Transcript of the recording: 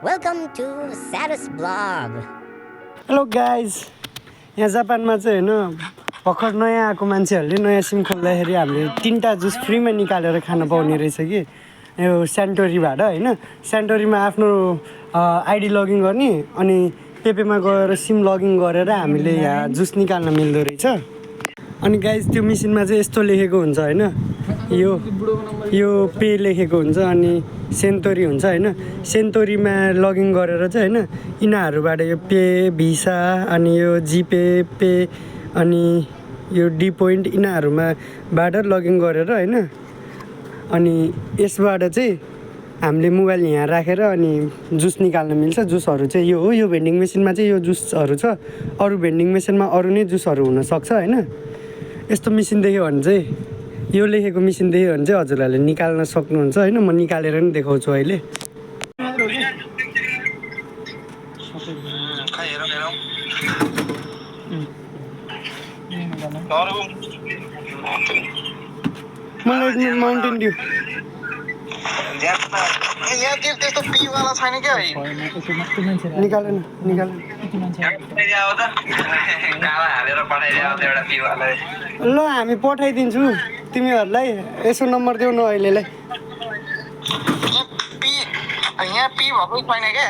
Welcome to Saros Vlog. Hello guys, यहाँ जापानमा चाहिँ होइन भर्खर नयाँ आएको मान्छेहरूले नयाँ सिम खोल्दाखेरि हामीले 3टा जुस फ्रीमा निकालेर खान पाउने रहेछ कि यो सेन्टोरीबाट होइन। सेन्टोरीमा आफ्नो आइडी लगइन गर्ने अनि पेपेमा गएर सिम लगइन गरेर हामीले यहाँ जुस निकाल्न मिल्दो रहेछ। अनि गाइज त्यो मेसिनमा चाहिँ यस्तो लेखेको हुन्छ होइन, यो पे लेखेको हुन्छ अनि सेन्टोरी हुन्छ होइन। सेन्टोरीमा लगइन गरेर चाहिँ होइन यिनीहरूबाट यो पे भिसा अनि यो जिपे पे अनि यो डी पोइन्ट यिनीहरूमाबाट लगइन गरेर होइन अनि यसबाट चाहिँ हामीले मोबाइल यहाँ राखेर अनि जुस निकाल्न मिल्छ। जुसहरू चाहिँ यो हो, यो भेन्डिङ मेसिनमा चाहिँ यो जुसहरू छ, अरू भेन्डिङ मेसिनमा अरू नै जुसहरू हुनसक्छ होइन। यस्तो मेसिन देख्यो भने चाहिँ यो लेखेको मेसिन देख्यो भने चाहिँ हजुरहरूले निकाल्न सक्नुहुन्छ होइन। म निकालेर नि देखाउँछु अहिले। मलाई माउन्टेन ड्यू त्यस्तो पीवाला छैन क्या निकालेन ल हामी पठाइदिन्छु तिमीहरूलाई। यसो नम्बर देऊ न अहिलेलाई। यहाँ पी भएको छैन क्या।